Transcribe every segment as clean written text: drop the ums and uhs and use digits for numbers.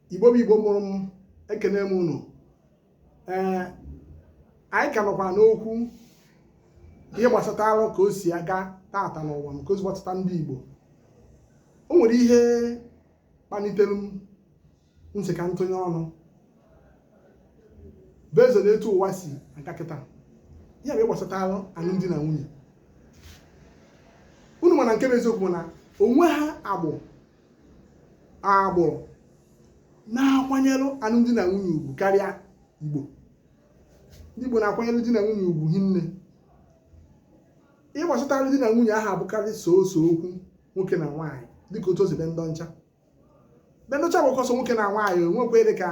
Igbo bụ Igbo mụrụ m, ekene m unu. Ee, anyị ka nọkwa n'okwu ihe gbasatara ka o si aga tata n'ụwa m, ka o si gbasata ndị Igbo. O nwere ihe kpalitere m m sị ka m tụnye ọnụ based on etu ụwa si aga kịta, ihe bụ gbasatara alụmdi na nwunye. Unu mana nke bụ eziokwu bụ na onwe ha agbụrụ na-akwanyere alụmdi na nwunye ugwu karịa Igbo. Ndị Igbo na-akwanyere di na nwunye ugwu hinne. Ihe gbasatara di na nwunye ahụ abụkarị soso okwu nwoke na nwaanyị, dịka otu o si be ndị ọcha. Be ndị ọcha bụ ọkọsọ nwoke na nwaanyị, onwekwe dị ka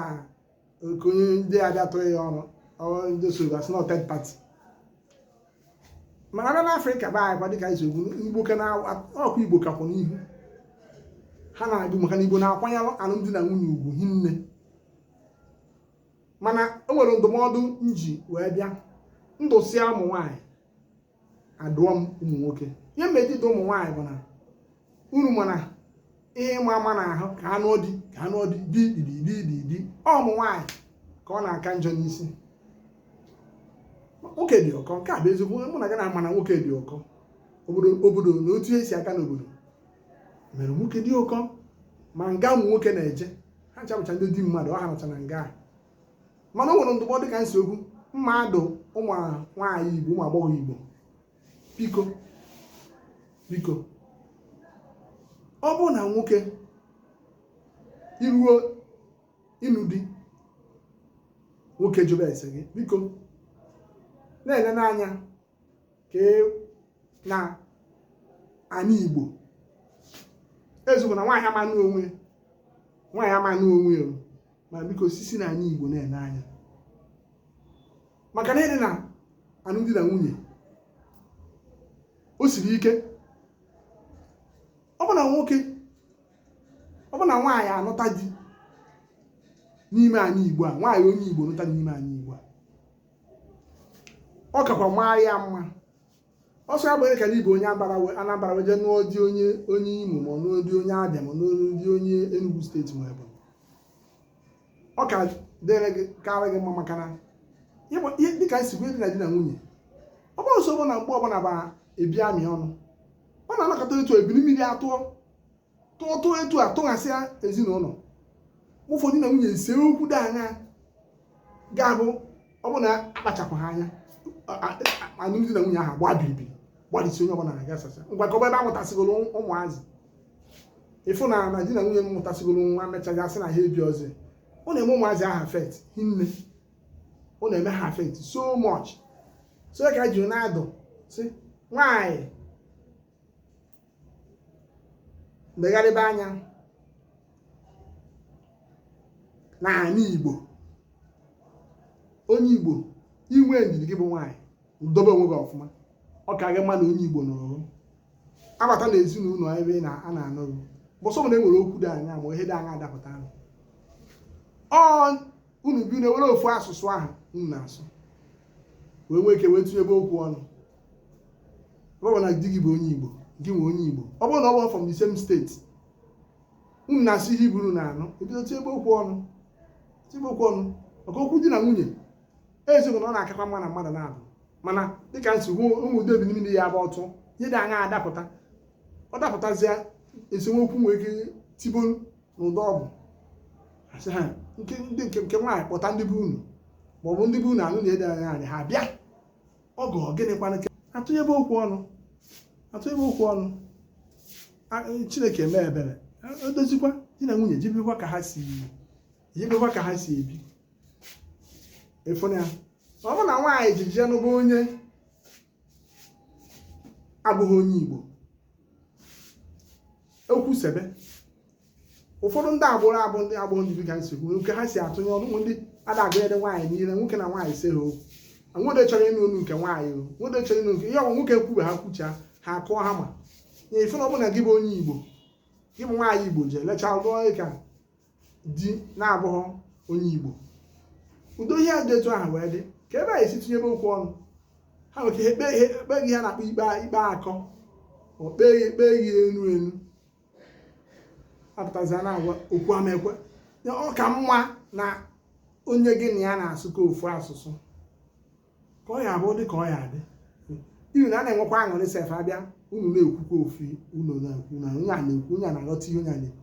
onye ndị abịa tụrụ ya ọnụ, ndị so asị na third party. Mana abịa n'Afrịka be anyị kwa, dịka isi okwu Igbo ka na ọkwa Igbo kakwụ n'ihu ha na-agụ, maka na Igbo na-akwanyere alụmdi na nwunye ugwu hinne. Mana o nwere ndụmọdụ m ji wee bịa ndụsịa ụmụ nwaanyị, adụọ m ụmụ nwoke. Ihe mmejide ụmụ nwaanyị bụ na unu mana ihe ịma ama n'ahụ ka anụ di ka anụ di di di di di di ụmụ nwaanyị ka ọ na-aka njọ n'isi. Nwoke dị ụkọ, nke a bụ eziokwu. Mụ na gị na-ama na nwoke dị ụkọ. Obodo na otu esi aga n'obodo mere nwoke dị ụkọ. Ma nga ụmụ nwoke na-eje, ha ncha bụcha ndị di mmadụ, ọ ha nọcha na nga. Mana o nwere ndụmọdụ ka nsi okwu mmadụ ụmụ nwaanyị Igbo, ụmụ agbọghọ Igbo, biko biko, ọ bụrụ na nwoke iruo ịnụ di, nwoke jụba ese gị, biko na-ele n'anya ka na ana Igbo eziokwu na nwaanyị amanụ onwe, nwaanyị amanụ onwe o. Ma biko, sisi na ana Igbo na-ele anya, maka na ịdị na alụmdi na nwunye o siri ike. Ọ bụ na nwoke, ọ bụ na nwaanyị anụta di n'ime anyị Igbo a, nwaanyị onye Igbo nụta n'ime anyị Igbo a, ọ kakwa maa ya mma. Ọsọ abụghị ka n'Igbo onye Anambra wee jee nụọ di onye Imo, ma ọ nụọ di onye Abịa, ma ọ nụọ di onye Enugu steeti ma Ebonyi, ọ ka dịrị gị karị gị mma. Maka na ihe dịka nsikwu dị na di na nwunye, ọ bụrụ sọ bụ na mgbe ọbụla ba ebi amị ọnụ, ọ na-anakọta etu ebili mmiri atụọ tụọ tụọ etu a tụghasịa ezinụlọ. Ụfọdụ na nwunye ese okwu dị anya ga-abụ ọ bụ na akpachapụ ha anya, alụmdi na nwunye ahụ gba biribiri, gbalịsi onye ọbụla na-agasasa ngwakọba ebe amụtasịgoro ụmụazị. Ịfụ na na di na nwunye m mụtasịgoro nwa, mechaghị asị na ha ebi ọzọ, ọ na-eme ụmụazị ahụ affect hinne, ọ na-eme ha affect so much. So ka ji na-adụ si nwaanyị legharịba anya n'ala Igbo. Onye Igbo inwe ndidi, gị bụ nwaanyị dobe onwe gị ọfụma, ọ ka gị mma na onye Igbo nọrọ abata n'ezinụlọ ebe a na-anụ gị. Mbọsọ ọbụla e nwere okwu dị anya ma ihe dị anya adapụta ahụ, ọ unu bi na-ewere ofu asụsụ ahụ unu na-asụ wee nwee ike wee tinyebe okwu ọnụ. Ọ bụrụ na di gị bụ onye Igbo, gị nwe onye Igbo, ọ bụrụ na ọ bụ from the same state, unu na-asụ ihe iburu na-anụ, ebido tinyebe okwu ọnụ, tinyebe okwu ọnụ maka okwu di na nwunye. Eziokwu na ọ na-akakwa mma na mmadụ na-abụ, mana dịka nsi hụ ụmụ udo ebi mmiri ya bụ ọtụ ihe dị anya adapụta, ọ dapụtazie esemokwu nwere ike tibo n'ụdọ. Ọ bụ asị ha nke ndị nke nwaanyị kpọta ndị be unu, maọbụ ndị be unu anụ na ede anya anyị ha bịa ọgọ gịnịkwanụ, atụnyebe okwu ọnụ, atụnyebe okwu ọnụ. Chineke eme ebere, edozikwa di na nwunye, jibikwa ka ha si jibikwa ka ha si ebi. Ịfụna ya, ọ bụ na nwaanyị ji jee n'ụba onye abụghị onye Igbo, okwu sebe. Ụfọdụ ndị agbụrụ abụ ndị agbụrụ ndị ka nsogbu nke ha si atụnye ọnụ, ụmụ ndị ada agụnyere nwaanyị niile, nwoke na nwaanyị se ha okwu, nwoke chọrọ ịnụ onu nke nwaanyị, o nwoke chọrọ ịnụ nke ihe ọ nwoke kwube, ha kwuchaa, ha akụọ ha. Ma ya ife na ọ bụ na gị bụ onye Igbo, gị bụ nwaanyị Igbo jee lechaa lụọ ka di na-abụghị onye Igbo, udo ihe dị etu ahụ wee dị ka ebe a esi tinyebe okwu ọnụ. Ha nwere ike ekpe ekpe gị, ha na-akpọ ikpe ikpe akọ, ọ kpee gị, ekpe gị enu enu, apụtazi na-agwa okwu ama ekwe. Ọ ka mma na onye gị na ya na-asụkọ ofu asụsụ, ka ọ ya abụ dị ka ọ ya adị iru na a na-enwekwa aṅụrị sef. Abịa, unu na-ekwukwa ofu, unu na-ekwu na onye a na-ekwu, onye a na-aghọta ihe onye a na-ekwu.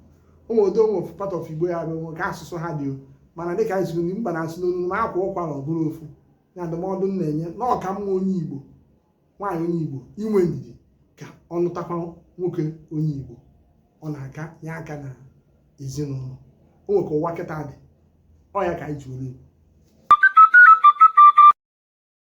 Ụmụ odo nwe ofu part of Igbo ya bụ nwe ka asụsụ ha dị o, mana dịka anyị siri mba na-asụ n'onu ma akwa ụkwara, ọ bụrụ ofu ya. Ndụmọdụ m na-enye na ọka mma onye Igbo, nwaanyị onye Igbo inwe ndidi ka ọ nụtakwa nwoke onye Igbo, ọ na-aka nye aka na ezinụlọ. O nwe ka ụwa kịta dị, ọ ya ka anyị ji were ekwu.